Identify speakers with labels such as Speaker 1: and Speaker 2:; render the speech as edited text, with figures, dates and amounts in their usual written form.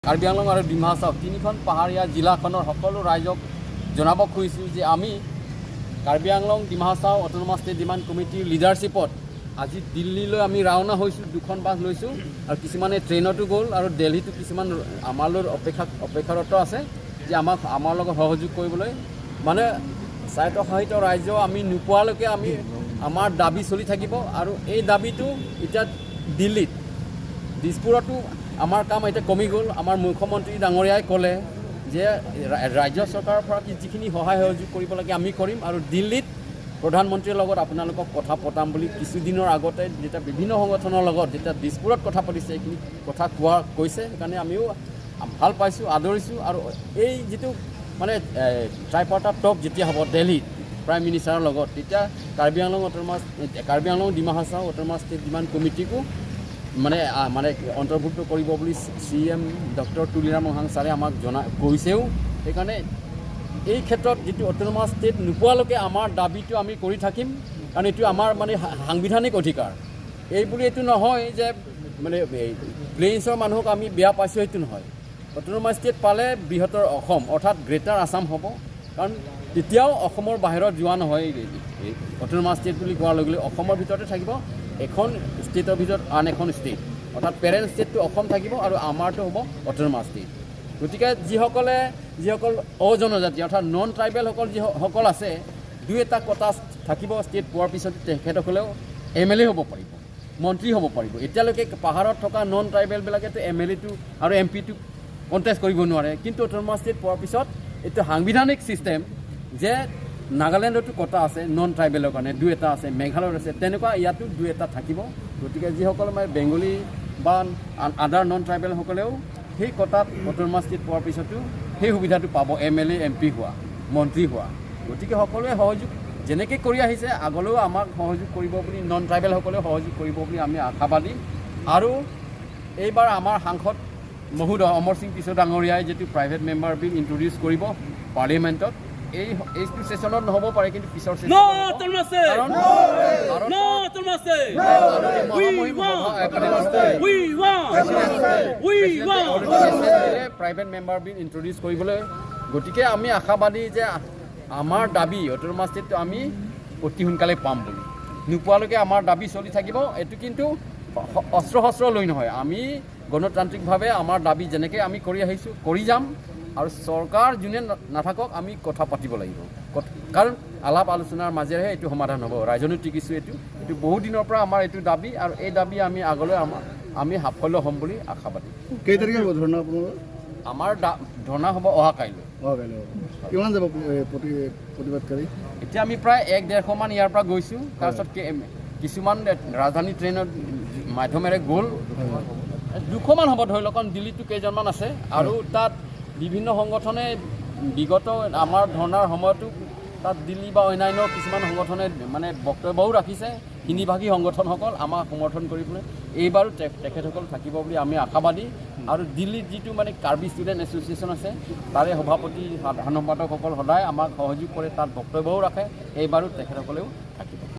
Speaker 1: কাৰ্বি আংলং আৰু ডিমা হাছাও তিনিখন পাহাৰীয়া জিলাখনৰ সকলো ৰাইজক জনাব খুজিছোঁ যে আমি Karbi Anglong Dima Hasao autonomous state demand কমিটিৰ লিডাৰশ্বিপত আজি দিল্লীলৈ আমি ৰাওনা হৈছোঁ। দুখন বাছ লৈছোঁ আৰু কিছুমানে ট্ৰেইনতো গ'ল আৰু দেলহিতো কিছুমান আমালৈ অপেক্ষাৰত আছে যে আমাক আমাৰ লগত সহযোগ কৰিবলৈ। মানে স্বায়ত্তশাসিত ৰাজ্য আমি নোপোৱালৈকে আমি আমাৰ দাবী চলি থাকিব। আৰু এই দাবীটো এতিয়া দিল্লীত, দিছপুৰতো আমাৰ কাম এতিয়া কমি গ'ল। আমাৰ মুখ্যমন্ত্ৰী ডাঙৰীয়াই ক'লে যে ৰাজ্য চৰকাৰৰ পৰা কি যিখিনি সহায় সহযোগ কৰিব লাগে আমি কৰিম আৰু দিল্লীত প্ৰধানমন্ত্ৰীৰ লগত আপোনালোকক কথা পতাম বুলি কিছুদিনৰ আগতে যেতিয়া বিভিন্ন সংগঠনৰ লগত যেতিয়া দিছপুৰত কথা পাতিছে, এইখিনি কথা কৈছে। সেইকাৰণে আমিও ভাল পাইছোঁ, আদৰিছোঁ। আৰু এই যিটো মানে ট্ৰাইপাৰ্টাইট টক যেতিয়া হ'ব দিল্লীত প্ৰাইম মিনিষ্টাৰৰ লগত, তেতিয়া Karbi Anglong Dima Hasao autonomous state demand কমিটিকো মানে অন্তৰ্ভুক্ত কৰিব বুলি C M doctor Tuliram Ronghang ছাৰে আমাক কৈছেও। সেইকাৰণে এই ক্ষেত্ৰত যিটো অট'নমাছ ষ্টেট নোপোৱালৈকে আমাৰ দাবীটো আমি কৰি থাকিম, কাৰণ এইটো আমাৰ মানে সাংবিধানিক অধিকাৰ। এই বুলি এইটো নহয় যে মানে প্লেইনছৰ মানুহক আমি বেয়া পাইছোঁ, সেইটো নহয়। অট'নমাছ ষ্টেট পালে বৃহত্তৰ অসম অৰ্থাৎ গ্ৰেটাৰ আছাম হ'ব, কাৰণ তেতিয়াও অসমৰ বাহিৰত যোৱা নহয়। অট'নমাছ ষ্টেট বুলি কোৱাৰ লগে লগে অসমৰ ভিতৰতে থাকিব, এখন ষ্টেটৰ ভিতৰত আন এখন ষ্টেট, অৰ্থাৎ পেৰেণ্ট ষ্টেটটো অসম থাকিব আৰু আমাৰটো হ'ব অট'নমাছ ষ্টেট। গতিকে যিসকল অজনজাতি অৰ্থাৎ নন ট্ৰাইবেলসকল যিসকল আছে, দুই এটা কোটা থাকিব। ষ্টেট পোৱাৰ পিছত তেখেতসকলেও এম এল এ হ'ব পাৰিব, মন্ত্ৰী হ'ব পাৰিব। এতিয়ালৈকে পাহাৰত থকা নন ট্ৰাইবেলবিলাকেতো এম এল এটো আৰু এম পিটো কণ্টেষ্ট কৰিব নোৱাৰে। কিন্তু অট'নমাছ ষ্টেট পোৱাৰ পিছত এইটো সাংবিধানিক ছিষ্টেম যে নাগালেণ্ডতো কোটা আছে নন ট্ৰাইবেলৰ কাৰণে, দুই এটা আছে, মেঘালয়ত আছে, তেনেকুৱা ইয়াতো দুই এটা থাকিব। গতিকে যিসকল মানে বেংগলী বা আদাৰ নন ট্ৰাইবেলসকলেও সেই কোটাত অট'নমাছ ষ্টেট পোৱাৰ পিছতো সেই সুবিধাটো পাব, এম এল এ, এম পি হোৱা, মন্ত্ৰী হোৱা। গতিকে সকলোৱে সহযোগ যেনেকৈ কৰি আহিছে, আগলৈও আমাক সহযোগ কৰিব বুলি, নন ট্ৰাইবেলসকলেও সহযোগ কৰিব বুলি আমি আশাবাদী। আৰু এইবাৰ আমাৰ সাংসদ মহোদয় অমৰ সিং টিছো ডাঙৰীয়াই যিটো প্ৰাইভেট মেম্বাৰ বিল ইণ্ট্ৰডিউচ কৰিব পাৰ্লিয়ামেণ্টত, এইটো ছেশ্যনত নহ'ব পাৰে, কিন্তু পিছৰ
Speaker 2: No
Speaker 1: ছেশ্যনত হ'ব।
Speaker 2: autonomous state!
Speaker 1: কাৰণ ভাৰতৰ
Speaker 2: No autonomous state! We
Speaker 1: মহামহিম
Speaker 2: want!
Speaker 1: সভা
Speaker 2: We want! We want!
Speaker 1: Private member bill introduce কৰিবলৈ। গতিকে আমি আশাবাদী যে আমাৰ দাবী অট'নমাছ ষ্টেটটো আমি অতি সোনকালে পাম বুলি। নোপোৱালৈকে আমাৰ দাবী চলি থাকিব। এইটো কিন্তু অস্ত্ৰ শস্ত্ৰ লৈ নহয়, আমি গণতান্ত্ৰিকভাৱে আমাৰ দাবী যেনেকৈ আমি কৰি আহিছোঁ কৰি যাম। আৰু চৰকাৰ যোনে নাথাকক আমি কথা পাতিব লাগিব, কাৰণ আলাপ আলোচনাৰ মাজেৰেহে এইটো সমাধান হ'ব। ৰাজনৈতিক ইছ্যু এইটো বহুত দিনৰ পৰা আমাৰ এইটো দাবী আৰু এই দাবী আমি আগলৈ আমি সাফল্য হ'ম বুলি আশাবাদী।
Speaker 3: কেই তাৰিখে হ'ব ধৰ্ণা আপোনালোকৰ?
Speaker 1: আমাৰ ধৰ্ণা হ'ব অহা কাইলৈ।
Speaker 3: অহা কাইলৈ হ'ব। কিমান যাব প্ৰতিবাদকাৰী?
Speaker 1: এতিয়া আমি প্ৰায় এক ডেৰশমান ইয়াৰ পৰা গৈছোঁ। তাৰপিছত কিছুমান ৰাজধানী ট্ৰেইনৰ মাধ্যমেৰে গ'ল। 200মান হ'ব ধৰি লওক, কাৰণ দিল্লীতো কেইজনমান আছে। আৰু তাত বিভিন্ন সংগঠনে বিগত আমাৰ ধৰ্ণাৰ সময়তো তাত দিল্লী বা অন্যান্য কিছুমান সংগঠনে মানে বক্তব্যও ৰাখিছে। হিন্দীভাষী সংগঠনসকল আমাক সমৰ্থন কৰিবলৈ এইবাৰো তেখেতসকল থাকিব বুলি আমি আশাবাদী। আৰু দিল্লীত যিটো মানে কাৰ্বি ষ্টুডেণ্ট এছ'চিয়েশ্যন আছে, তাৰে সভাপতি, সাধাৰণ সম্পাদকসকল সদায় আমাক সহযোগ কৰে, তাত বক্তব্যও ৰাখে। এইবাৰো তেখেতসকলেও থাকিব।